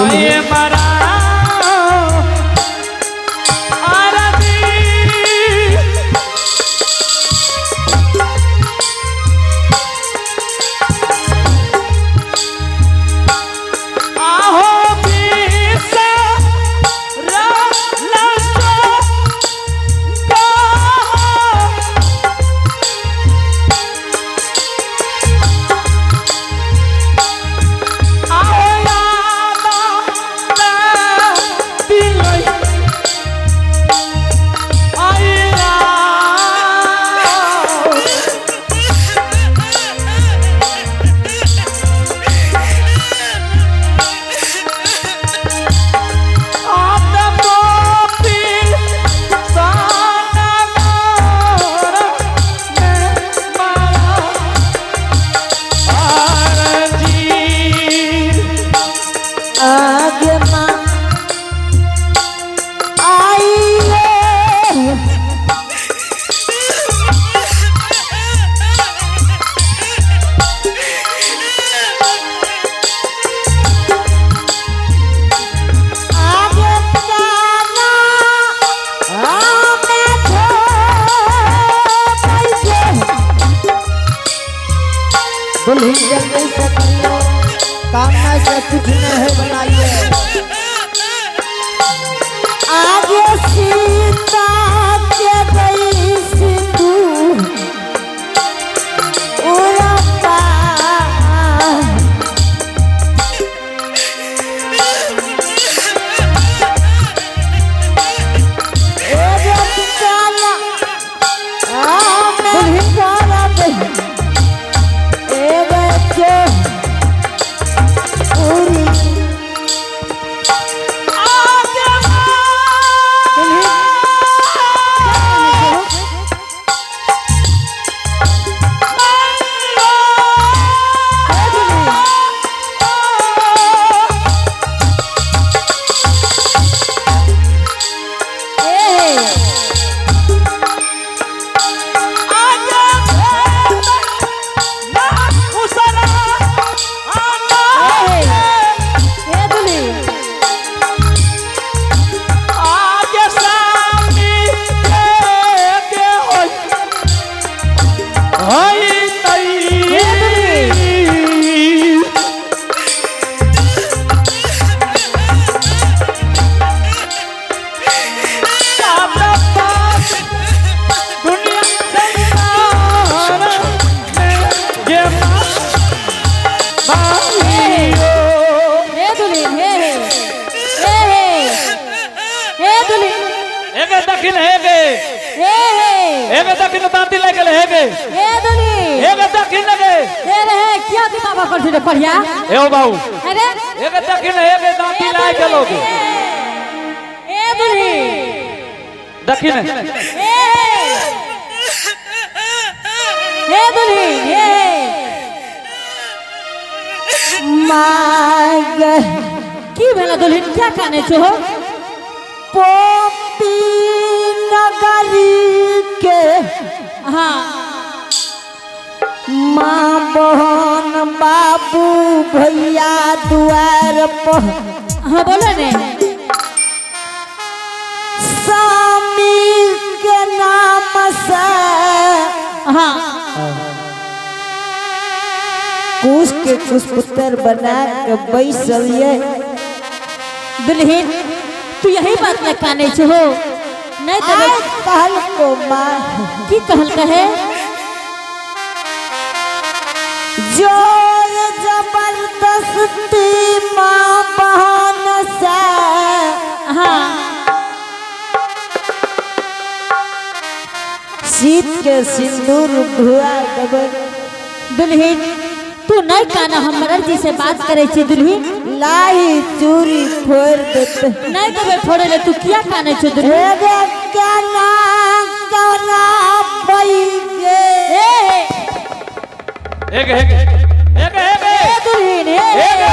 आए मारा आरती आहो बीसा रा लसो गा आहो यादा दिलई आइला आगे माँ आइए आगे गाना हमें छोड़ दुल्हन जल्दी से करियो कामना से कुछ न है बनाइए आगे सीता के गई सिंधु उड़पा एगे दक्षिण हेगे एगे दक्षिण दांती लगे हेगे एगे दक्षिण लगे क्या दिमाग कर छे पढ़िया एओ बाबू अरे एगे दक्षिण हेगे दांती लाए के लोग ए दुल्ही दक्षिण ए हे दुल्ही हे माग की भेला दुल्हन क्या काने छो हो पोपी नगरी के हाँ माँ बहन बाबू भैया दुआर पर हाँ बोलो ने स्वामी के नाम से हाँ कुश के कुश पुत्र बना के बैसलिए दुल्हन तू यही बात न काने छो हो नहीं आय तब कहल को माँ की कहल कहे जोर जबरदस्ती माँ बहन से हाँ सीत के सिंदूर भुआ देबै दुल्हन तू नहीं काना हम जी से बात करे छी दुल्हन लाही चूड़ी फोड़ देते नहीं देबै फोड़े ले तू किया काने छो दुल्हन एगे केना केना पैगे ए हेगे हेगे हेगे हेगे ए दुल्हन ए हेगे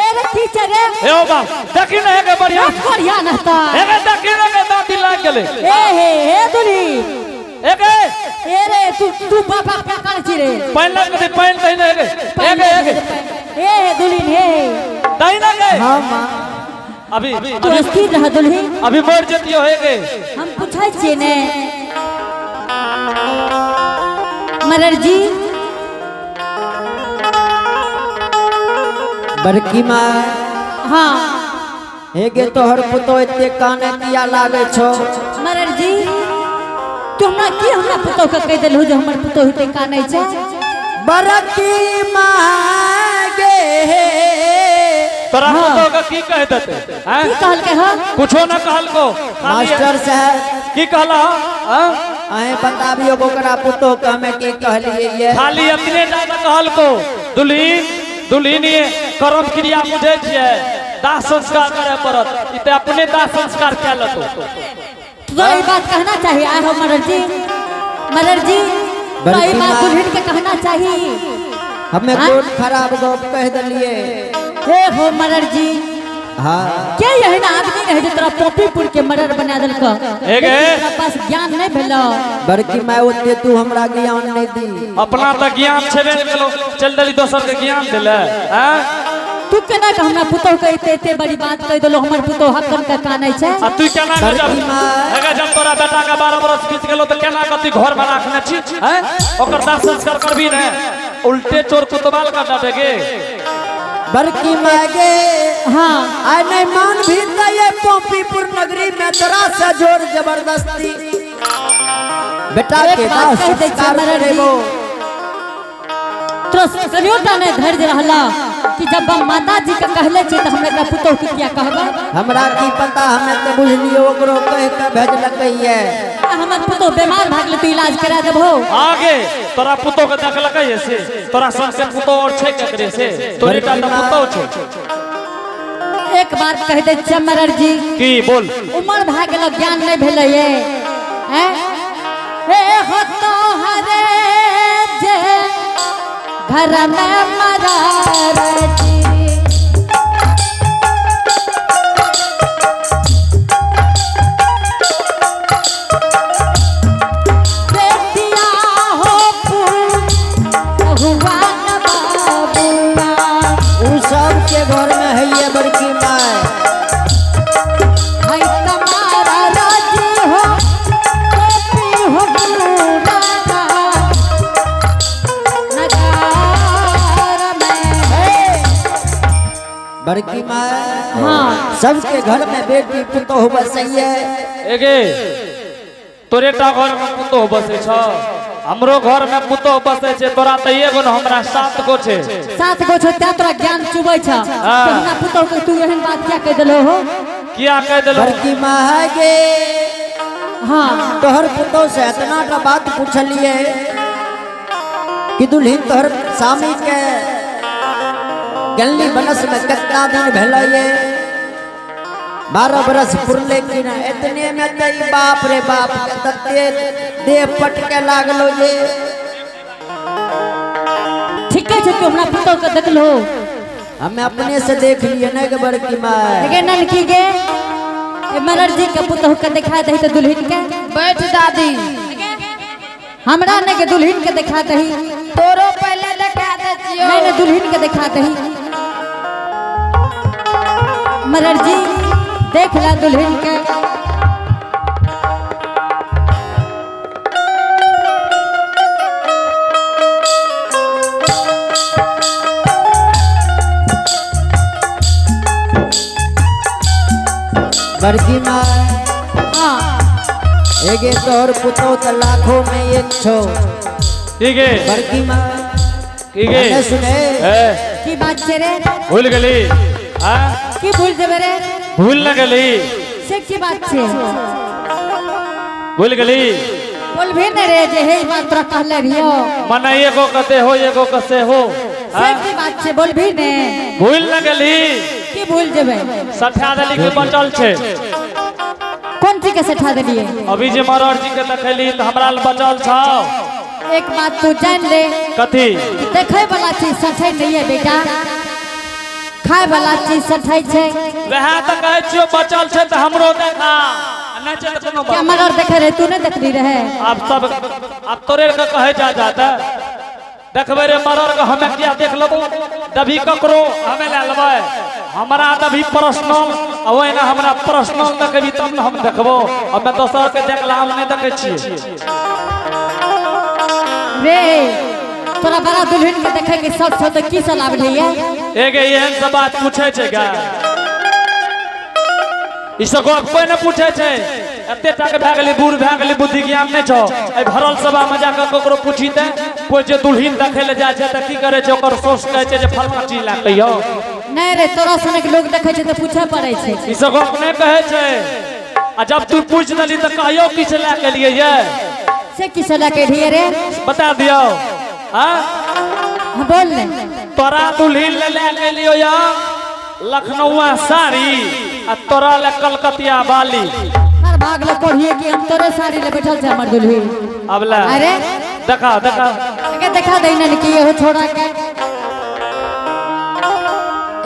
ए रे की चरे एओ बाबू दक्षिण हेगे बढ़िया बढ़िया नहता हेगे दक्षिण हेगे दांती लाग गेले ए हे हे दुल्हन हेगे ए रे तू तू बाबा क्या काने छी रे पानि लग दे पानि दही ने हेगे हेगे हेगे ए हे दुल्हन हे तई ना गए। हाँ माँ। अभी तू अस्थिर रह दुल्हीन। अभी मर जतियो हे गे। हम पूछै छियै ने मरर जी। बड़की माँ। हाँ। हे गे तोहर पुतो एते काने किया लागे छो? मरर जी तू हमरा की हमरा पुतो के कहि देलहु जे हमर पुतो एते कानै छै? बड़की माँ गे। तोरा हाँ। पुतो के की कह देते? हैं? की कहलकै हँ? कुछो ना कहलको। मास्टर साहब की कहला? हाँ? अहें बताबियो ओकरा पुतो के हमें की कहलिए ये? खाली अपने ज्यादा कहलको दुल्हीन दुल्हीन ये कर्म क्रिया बुझै छियै, दाह संस्कार करे पड़त। ई ते अपने दाह संस्कार कए लेतो। तोरा ई बात कहना चाहिए। आए हो मरर जी, मरर जी तोरा ई बात दुल्हीन के कहना चाहिए। हमें कोन खराब गप कह देलिए? हे हो मरर जी। हाँ। के एहन आदमी रहे जे तोरा पोपीपुर के मरर बना देलको? हे गे। तोरा पास ज्ञान नहीं भेलो। बड़की माय ओते तू हमरा ज्ञान नहीं दी। अपना तो ज्ञान छेबे नहीं केलो, चल देली दोसर के ज्ञान देले। हैं? तू केना के हमरा पुतोह के एते एते बड़ी बात कह देलो? हमर पुतोह हक्कन के कानै छै। आ तू केना के जब बड़की माय। हे गे, जब तोरा बेटा के 12 बरस बीत गेलो त केना के तू घर में राखने छी? हैं? ओकर दाह संस्कार करबी ने? उल्टे चोर कुतवाल का डाटे गे। बड़की माय गे। हाँ। आय नहीं मान भी त ये पोपीपुर नगरी में तोरा से जोर जबरदस्ती बेटा एक के बात दाह कह दै छियै संस्कार मरर जी। करेबो। तोरा कहियो टा नहीं धैर्य रहला कि जब हम माता जी के कहले छी त हमरा एकरा पुतोह के किया कहबै? हमरा की पता, हमें तो बुझलियो ओकरो कह के भेजलकै ये। हमर पुतोह बीमार भए गेलै, तू इलाज करा देबहो? आगे तोरा पुतोह के देखलकै ये से तोरा संग के पुतोह और छै केकरे से? तोरे टा त पुतोह छै। एक बात कह दै छियै मरर जी। की बोल? उमर भए गेल, ज्ञान नहीं भेलै ये। हैं? हे हो तोहरे जे घर में मरर जी। बेटिया हो हुआ न बाबुआ। उ सब के घर में है ये बड़की माय। है तुम्हारा राजी हो, गोपी हो राधा, नगार में। बड़की माय। हाँ। सबके घर में बेटी पुतोह बसैये। एगे तोरे टा घर में पुतोह बसै छ, हमरो घर में पुतोह बसै छै। तोरा त एगो न, हमरा 7 गो छै। 7 गो छौ, तें तोरा ज्ञान चुबै छ। हाँ। तो हमरा पुतोह के तू एहन बात किया कह देलहो हो? किया कह देलहो? बड़की माय गे। हाँ। तोहर पुतोह से इतना टा बात पूछलिए कि दुल्हीन तोहर स्वामी के गली बनस में कितना दिन भेलै ये? 12 बरस पुरले कि ना? इतने में त ई बाप रे बाप के तते देह पटके लागलो जे। ठीक है तू हमरा पुतोह के देखलो? हमें अपने से देख लिए नहीं के बड़की माय। गे ननकी गे, ए मरर जी के पुतोह के देखा दही तो दुल्हन के। बैठ दादी। हमरा नहीं के दुल्हन के देखा दही। तोरो पहले देखा दे छियो। नहीं नहीं दुल्हन के देखा दही। मरर जी देख ला दुल्हन के। बड़की माय। हाँ। एगे तोहर पुतोह त लाखों में एक छो। ठीक है। बड़की माय। ठीक है। हमें सुने। ए। की बात छे रे? भूल गेली? हाँ? की भूल जेबे रे? भूल न गेली? से की बात छे? भूल गेली? बोल भी न रे जे हे बात तोरा कहले रहियो। मने एगो कते हो एगो कसे हो। से हाँ? की बात छे बोल भी ने। भूल न गेली? की भूल जेबे? सठा देली के बचल छे। कोन चीज के सठा देलिए? अभी जे मरर जी के देखैली त हमरा ल बचल छौ। एक बात तू जान ले। कथी? कि देखे वाला चीज सठै नहीं है बेटा, खाए वाला चीज सठै छै। वएह त कहै छियौ बचल छै त हमरो देखा। नहीं छै त कोनो क्या बात। मरर देखे रहे तू नहीं देखली रहे? अब सब अब तोरे के कहै जा जाता। देखबै रे मरर के हमे किया देख लेबो दभी ककरो हमे लए लेबै हमरा दभी पर्सनल आ ओहिना हमरा पर्सनल देखेबी तब ने हम देखबो। हमे दोसर के देखला हम नहि देखै छियै। रे तोरा बड़ा दुल्हन के देखे के शौक छौ तऽ की सब आबले ये? एगे एहन सब बात पूछे छै गा? ई सब गप कोई नहि पूछे छै। एते टा के भए गेली, बूढ़ भए गेली, बुद्धि ज्ञान नहि छौ। एहि भरल सभा में जाके ककरो पूछी ते कोई जे दुल्हन देखे ले जाइ छै तऽ की करे छै? ओकर सोस कहै छै जे फलना चीज लए कहियो। नहीं रे, तोरा सनक लोग देखे छै तऽ पूछे पड़े छै। ई सब गप नहि कहै छै। आ जब तू पूछ देली तऽ कहियो किछु लए के लिए ये? से किछु लए के लिए रे? बता दियो। हाँ? हाँ, बोल ले। तोरा दुल्हन ले लए के लियो या लखनऊआ साड़ी आ तोरा ले कलकतिया बाली। हर भाग ले पढ़िए कि हम तोरे साड़ी ले बैठल छै हमर दुल्हन। अब ले। अरे? देखा देखा। के देखा दे ना कि ये छोड़ा के।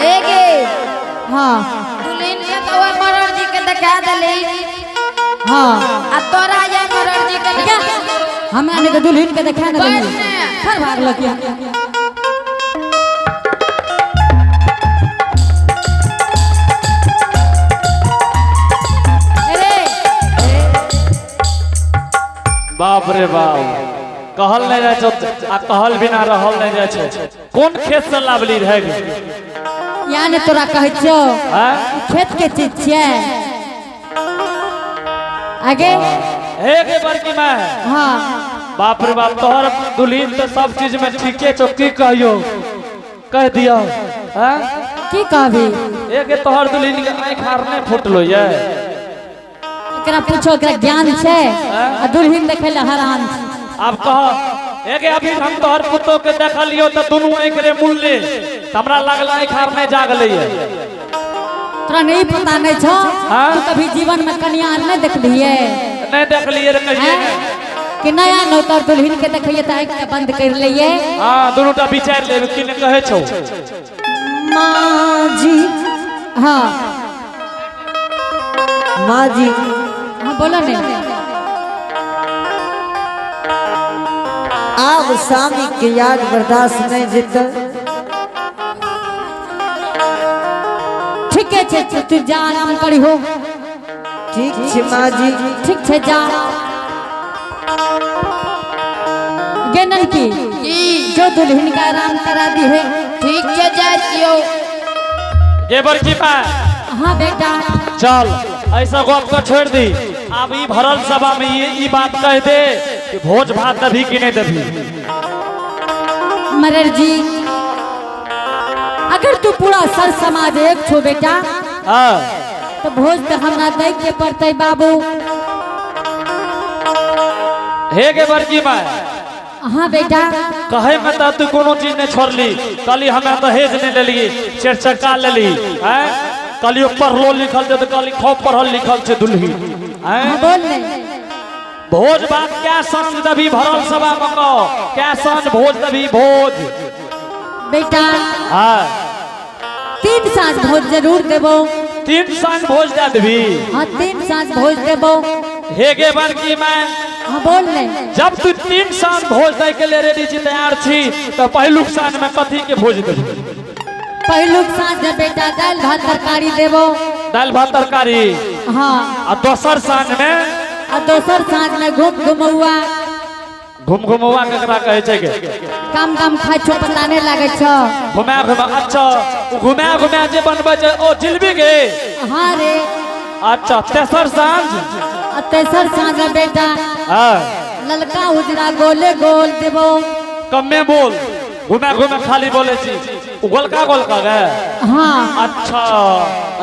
एगे। हाँ। दुल्हन के तो ओए मरर जी के देखा देली। हाँ। आ तोरा ये मरर जी के क्या? हमरा ने के दुल्हन के देखा ना देली। बस ने। हर भाग ले किया। बाप रे बाप, कहल नहीं जाय छै आ कहल बिना रहल नहीं जाय छै। कोन खेत से लावली रहे? या ने तोरा कहै छियौ। हाँ? खेत के चीज छियै। आगे? हे गे बड़की माय। हाँ। बाप रे बाप, तोहर दुल्हन तो सब चीज में ठीके छौ। की कहियो, कह दियो। हाँ? की कहबी? हे गे तोहर दुल्हन के आँख आर नहीं फुटलो ये? एकरा पूछो, एकरा ज्ञान छै आ दुल्हन देखे ले हैरान छै। अब कह, एगे अभी हम तोहर पुतो के देखलियो तो दुनू आँख रे मुल्ले, त हमरा लागल आँख आर नहीं जागले ये। तोरा नहीं पता नहीं छौ? हाँ? तू कभी जीवन में कन्या आर नहीं देखलिए? नहीं देखलिए रे कहिए। हैं? कि नया नौतर दुल्हन के देखिए तो आँख के बंद कर लिए। हाँ, दोनों टा विचार ले की ने कहे छौ। माँ जी। हाँ। माँ जी। हाँ, बोलो नहीं। आब स्वामी के याद बर्दाश्त नहीं जीत। ठीक है, छे, तू जा आराम करी हो। ठीक छे माँ जी। ठीक छे, जा। गेनन की? की? जो दुल्हन का आराम करा दी है। ठीक छे, जाय छियौ। गे बड़की माय। हाँ बेटा। चल ऐसा गप को छोड़ दी। अब ई भरल सभा में ये ई बात कह दे कि भोज भात दभी कि नहीं दभी। मरर जी, अगर तू पूरा सर समाज एक छो बेटा, हाँ। तो भोज तो हमरा दे के पड़ते बाबू। हे गे बड़की माय। हाँ बेटा। कहे में तो तू कोनो चीज नहीं छोड़ली। कहली हमें दहेज नहीं लेली, चार चक्का लेली। हैं? कहली पढ़लो लिखल छे तो कहली खूब पढ़ल लिखल छे दुल्ही। हैं? हाँ, बोल ले। भोज भात क्या सांझ दभी भरल सभा में कहो, क्या सांझ भोज दभी भोज। बेटा। हाँ। 3 सांझ भोज जरूर देबो। 3 सांझ भोज दे देबी? हाँ, 3 सांझ भोज देबो। हे गे बड़की माय। हाँ, बोल ले। जब तू 3 सांझ भोज दे के लिए रेडी छी, तैयार छी, तो पहलुक सांझ में कथी के भोज देबी? पहलुक सांझ में बेटा दाल भात तरकारी देबो। दाल भात तरकारी। हाँ। आ दोसर सांझ में? आ दोसर सांझ में घूम घुमौआ। घूम घुमौआ केकरा कहै छै गे? कम कम खाइ छौ, पता नहीं लागै छौ। घुमा घुमा, अच्छा, घुमा घुमा जे बनबै छै ओ जिलेबी गे? हाँ रे। अच्छा, तेसर सांझ? आ तेसर सांझ में बेटा हाँ। ललका उजरा गोले गोल देबो। कमे बोल, घुमा घुमा खाली बोले छी। उ गोलका गोलका गे? हाँ। अच्छा,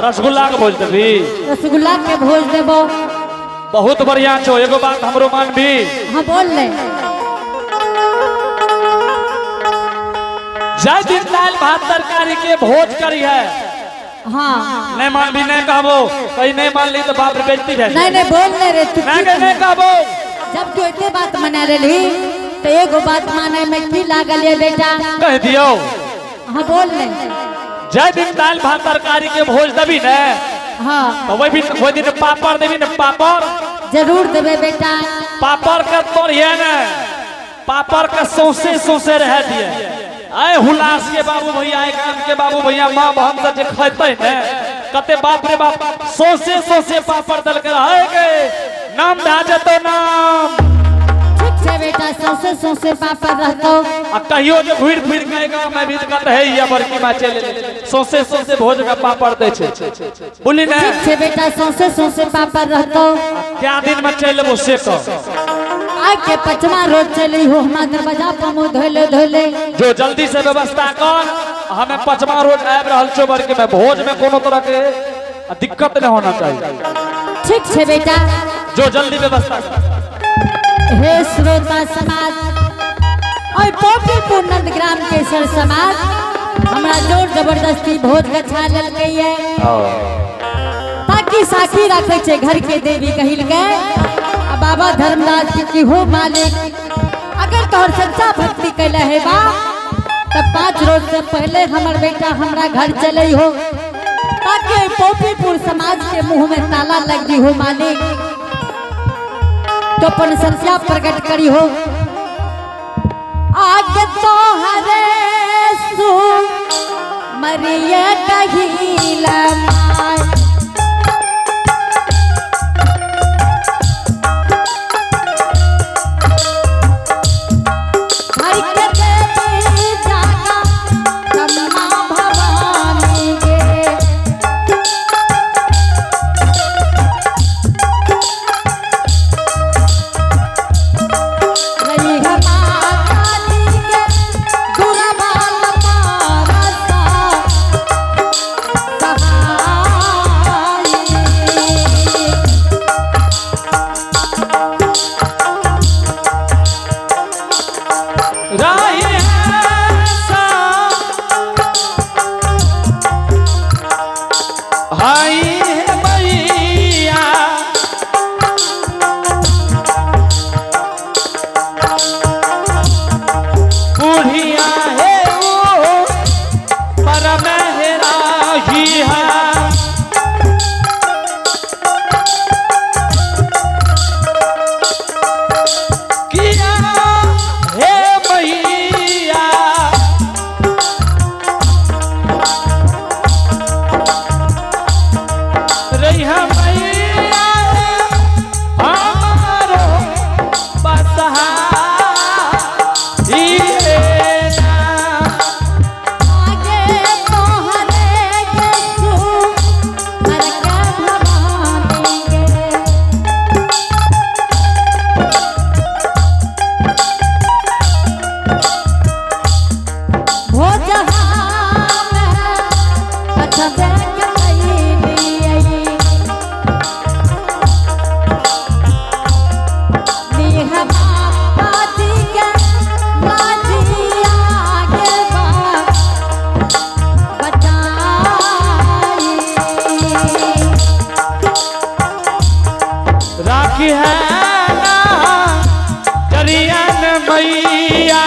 रसगुल्ला के भोज देबी? रसगुल्ला के भोज देबो। बहुत बढ़िया छौ, एगो बात हमरो मानबी? हाँ, बोल ले। जाय दिन दाल भात तरकारी के भोज करी है। हाँ। नहीं मानबी, नहीं कहबो, कहीं नहीं मान ली तो बाप रे बेइज्जती भए। नहीं, नहीं, बोल ले रे तू। नहीं, नहीं, नहीं कहबो। जब तू एते बात मना लेली तो एगो बात माने में की लागल ये बेटा? कह दियो। हाँ, बोल ले। जाय दिन दाल भात तरकारी के भोज देबी ने? हाँ। तो वही दिन पापड़ देबी ने? पापड़ जरूर देबे बेटा। पापड़ के तोड़िए ने। पापड़ के सौंसे सौंसे रह दिए। आए हुलास के बाबू भैया, आए गाम के बाबू भैया, माँ बहन से जे खेते ने कते बाप रे बाप सौंसे सौंसे पापड़ दल के रहे गए। नाम भए जेतो नाम। ठीक छै बेटा, सौंसे सौंसे पापड़ रहतो। आ कहियो जे घुरि फिर के गाँव में भी कहते है या बड़की माँ चलि एलै, सौंसे सौंसे भोज के पापड़ दै छै। बोली ने ठीक छै बेटा, सौंसे सौंसे पापड़ रहतो। क्या दिन में चलि एबो से कह। आइ के पचमा रोज चली हो हमारा दरवाजा पर मुँह धोले धोले। जो जल्दी से व्यवस्था कर, हमें पचमा रोज आबि रहल छौ बड़की में, भोज में कोनो तरह के दिक्कत नहीं होना चाहिए। ठीक छै बेटा, जो जल्दी व्यवस्था कर। हे श्रोता समाज और पोपीपुर नंदग्राम के सर समाज हमरा जोर जबरदस्ती भोज गछा लेलकै ये ताकि साखी रखे छे घर के देवी कहिल के। आ बाबा धर्मराज के की हो मालिक, अगर तोहर सच्चा भक्ति कैले है बा तब 5 रोज से पहले हमर बेटा हमरा घर चले हो ताकि पोपीपुर समाज के मुंह में ताला लग दी हो मालिक, तो अपन संस्या प्रकट करी हो। आगे तो हरे सु मरिया कहिला माय। हर के देवी जागा ब्रह्मा भवानी गे। रही माता जी के दुर्बल पारसा सहाय। राही ऐसा हाय मैया, बुढ़िया है वो पर मेहरा ही है। किया हे मैया, रही मैया हमारो बसहा ही ना। आगे तोहरे के सु हर के भवानी गे। भोज हमें अच्छा देख लई ली माता जी के लाजिया के बा बचाई। राखी है ना चरियन मैया,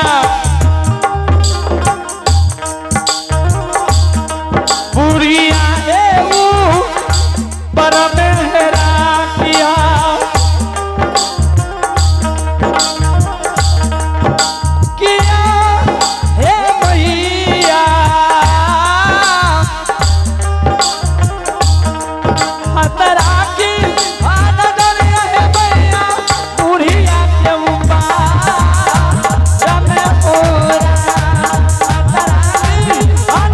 बुढ़िया एऊ पर मेहरा किया। किया हे मैया, हतरा की नजर है मैया, बुढ़िया के ऊपर रमे ओरा। हतरा की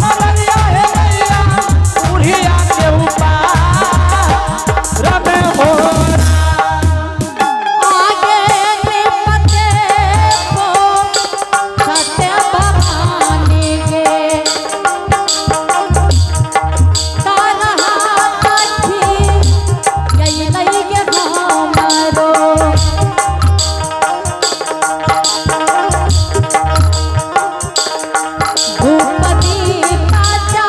नजर है मैया, बुढ़िया के ऊपर रमे ओरा। आगे निपते को सत्य भवानी गे। तारा सखी गई लई गे हमरो। भूपति पाचा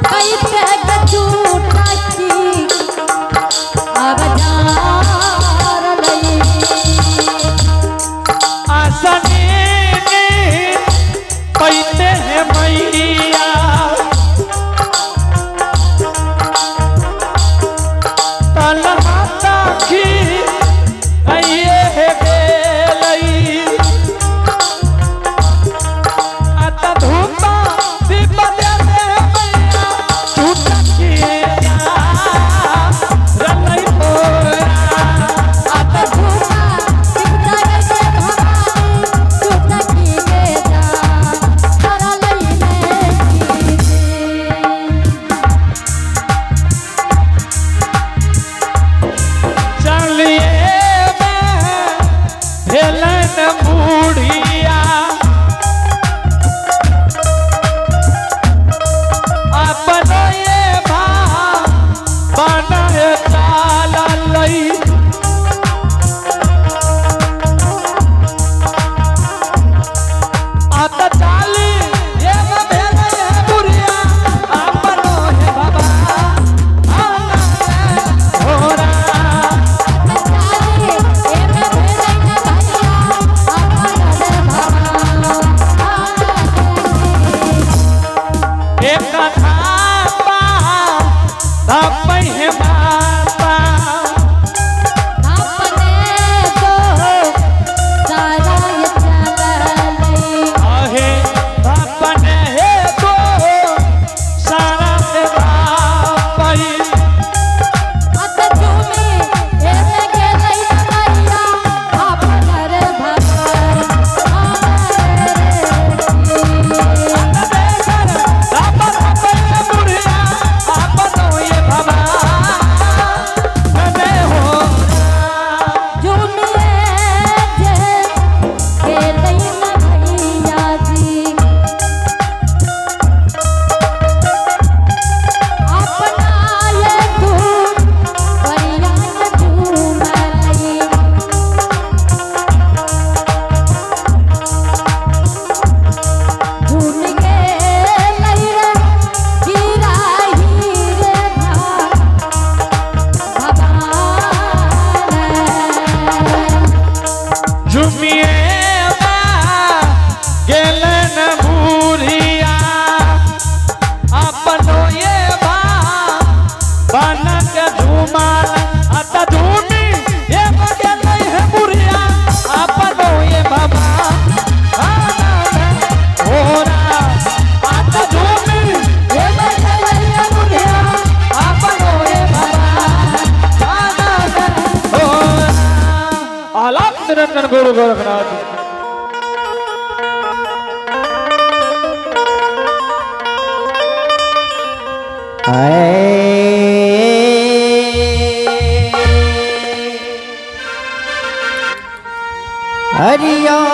कैसे गचूटा की अब जार लई। आसनी पैते हैं मैया, तल माता की आइए गेलई। गुरु गोरखनाथ। हरिओम।